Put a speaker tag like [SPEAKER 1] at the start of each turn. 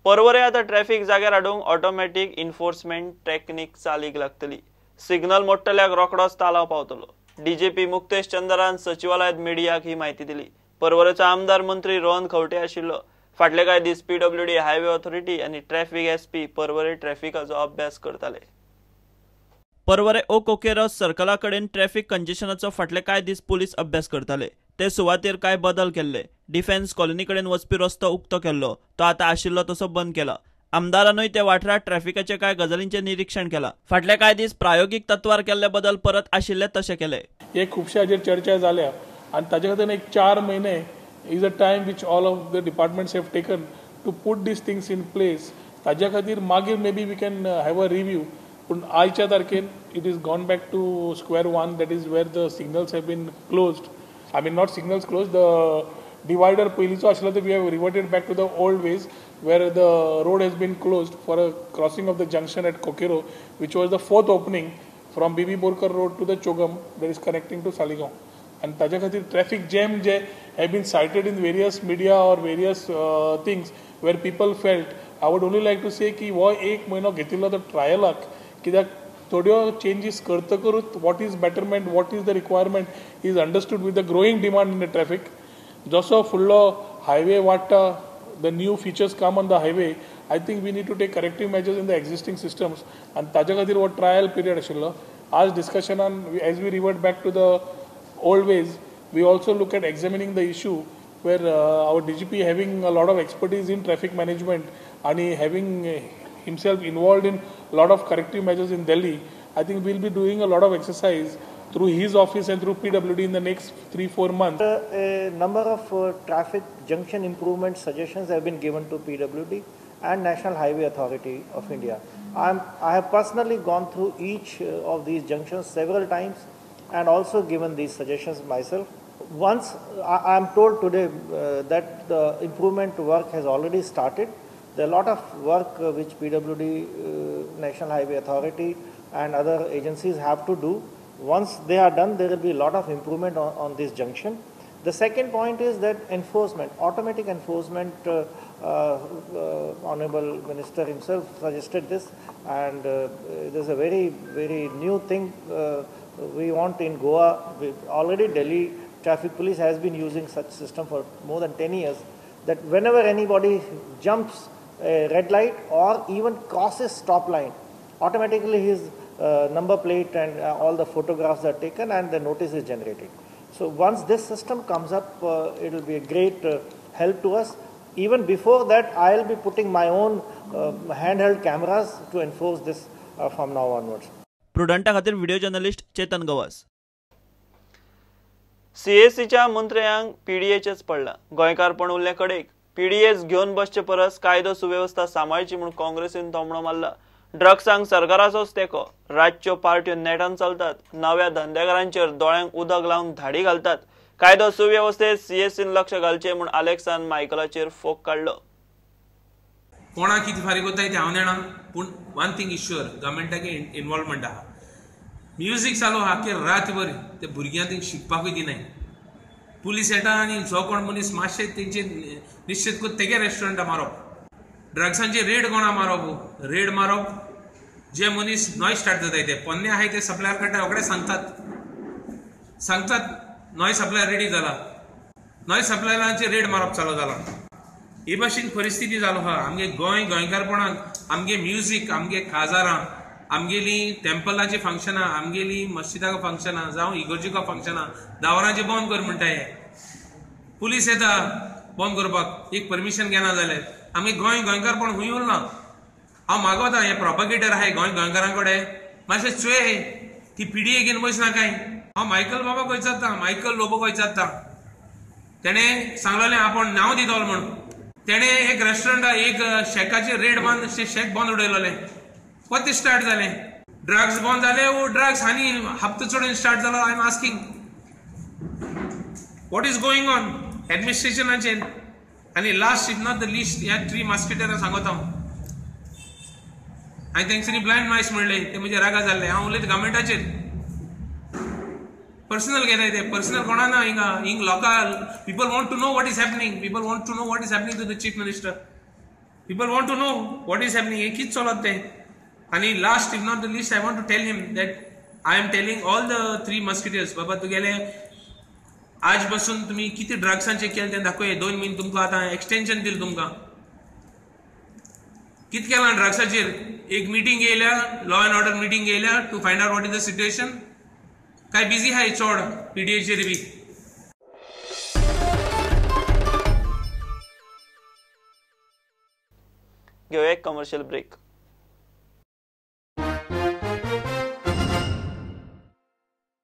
[SPEAKER 1] पर्वरे आतां ट्रॅफिक जाग्यार हाडूंक ऑटोमॅटीक इन्फोर्समेंट टेक्निक चालीक लागतली. सिग्नल मोडटल्याक रोखडोच तालाव पावतलो. डीजीपी मुक्तेश चंद्रान सचिवालयांत मिडियाक ही म्हायती दिली. पर्वरेचो आमदार मंत्री रोहन खंवटे आशिल्लो. फाटले कांय दीस पीडब्ल्यूडी हायवे ऑथॉरिटी आनी ट्रॅफिक एसपी पर्वरे ट्रॅफिकाचो अभ्यास करताले. पर्वरे ओ कोकेरो सर्कला कडेन ट्रॅफिक कंजेशनाचो फाटले कांय दीस पुलीस अभ्यास करताले. ते सुवातेर कांय बदल केल्ले. डिफेन्स कॉलनी कडेन वचपी रस्तो उक्तो केल्लो, तो आतां आशिल्लो तसो बंद केला. आमदारानूय त्या वाठारांत ट्रॅफिकाचे कांय गजालींचें निरिक्षण केलां. फाटले कांय दीस प्रायोगीक तत्वार केल्ले बदल परत आशिल्ले तशे केले.
[SPEAKER 2] हे खुबशे हाजेर चर्चा जाल्या आनी ताजे खातीर एक 4 म्हयने is a time which all of the departments have taken to put these things in place. ताज्या खातीर मागीर maybe we can have a review. पूण आयच्या तारखेर it is gone back to square one, that is where the signals have been closed. I mean not signals close, the divider पयलींचो आशिल्लो तो we have reverted back to the old ways where the road has been closed for a crossing of the junction at Coqueiro, which was the 4th opening from B B Borkar road to the Chogm that is connecting to Saligao. आनी ताज्या खातीर traffic jam J have been cited in various media or various things where people felt. I would only like to say की हो 1 म्हयनो घेतिल्लो तो ट्रायलाक, कित्याक थोड्यो changes करतकरूच what is betterment, what is the requirement is understood with the growing demand in the traffic. जसो फुडलो highway वाडटा, the new features come on the highway, I think we need to take corrective measures in the existing systems. आनी ताज्या खातीर हो trial period आशिल्लो. आज डिस्कशनान as we revert back to the old ways, we also look at examining the issue where our DGP having a lot of expertise in traffic management and having himself involved in a lot of corrective measures in Delhi, I think we'll be doing a lot of exercise through his office and through PWD in the next 3-4 months.
[SPEAKER 3] A number of traffic junction improvement suggestions have been given to PWD and National Highway Authority of India. I have personally gone through each of these junctions several times and also given these suggestions myself. Once I am told today that the improvement work has already started. There are a lot of work which PWD, National Highway Authority and other agencies have to do. Once they are done, there will be a lot of improvement on this junction. The second point is that enforcement, automatic enforcement, Honorable Minister himself suggested this, and there's a very, very new thing we want in Goa. Already Delhi Traffic Police has been using such system for more than 10 years, that whenever anybody jumps a red light or even crosses stop line, automatically his number plate and all the photographs are taken and the notice is generated. So once this system comes up, it will be a great help to us. Even before that, I will be putting my own handheld cameras to enforce this from now onwards.
[SPEAKER 1] प्रुडंटा खातीर video journalist Chetan Gawas. सीएसीच्या मंत्र्यांक पीडीएचेच पडला. गोंयकारपण उरलें कडेक. PDH घेवन बसचे परस कायदो सुवेवस्था सांबाळची म्हूण काँग्रेसीन थोमणो मारला. ड्रग्सांक सरकाराचोच तेंको. रातच्यो पार्ट्यो नेटान चलतात. नव्या धंदेकारांचेर दोळ्यांक उदक लावन धाडी घालतात. कायदो सुवेवस्थेत सीएसीन लक्ष घालचें म्हूण आलेक्सान मायकलाचेर फोग काडलो.
[SPEAKER 4] कोणा कितें फारीक कोत्ताय तें हांव जाणा, पूण वन थींग is sure, गव्हर्मेंटाक इनवॉल्वमेंट आहा. म्युजीक चालू आहा की रातभर ते भुरग्यांक तेंक शिकपाकूय दिनाय. पुलीस येता आनी जो कोण मनीस मातशें तेंचे निश्चीत करून तेगे रेस्टॉरंटां मारप, ड्रग्सांचे रेड कोणा मारप, रेड मारप, जे मनीस नॉयज स्टार्ट जाताय ते पोन्ने आहाय ते सप्लायर काडटा, रोखडे सांगतात सांगतात नॉयज सप्लायर रेडी जाला, नॉयज सप्लायरांचे रेड मारप चालू जाला. ही भाशेन परिस्थिती जालो आहा आमगे गोंय गोंयकारपणाक. आमगे म्युजीक, आमगे काजारां, आमगेली टेम्पलाची फंक्शनां, आमगेली मस्जिदाक फंक्शनां जावं इगर्जीक फंक्शनां दावरांचे बंद कर म्हणटा. हे पुलीस येता बंद करपाक, एक परमिशन घेना जाल्यार आमगे गोंय गोंयकारपण खंय उरलां. हांव मागवता हे प्रोपगेटर आहाय गोंय गोंयकारां कडेन मातशें चोय, ती पिडीए घेवन बसना काय. हांव मायकल बाबाक विचारता, मायकल लोबोक विचारता, तेणें सांगलेलें आपूण नांव दितलो म्हूण. तेणें एक रेस्टॉरंटा एक शेकाचेर रेड मारून शेक बंद उडयलेलें. परतें स्टार्ट जालें, ड्रग्स बंद जाले, वो ड्रग्स आनी हप्तो चडून स्टार्ट जालो. I am asking what is going on एडमिनिस्ट्रेशनाचेर. आनी last if not the least, ह्या थ्री मास्केटरां सांगता हांव, हांवें तेंच्यांनी ब्लायंड मायस म्हणलें, ते म्हजे रागा जाल्ले. हांव उलयता गव्हर्मेंटाचेर, पर्सनल घेताय ते, पर्सनल कोणा ना हिंगा. हिंग लोकां people want to know what is happening, people want to know what is happening to the chief minister. People want to know what is happening. हें कितें चलत तें. आनी last if not the least, I want to tell him that I am telling all the three musketeers, बाबा तुगेले आज पासून तुमी कितें ड्रग्सांचें केलें तें दाखय. 2 म्हयने तुमकां आतां एक्सटेंशन दिलें तुमकां. कितें केलां ड्रग्साचेर? एक मिटींग येयल्या, लॉ एंड ऑर्डर मिटींग येयल्या to find out what is the situation. काय बिजी आहाय चोड पीडीएचेर बी.
[SPEAKER 1] घेवया एक कमर्शियल ब्रेक.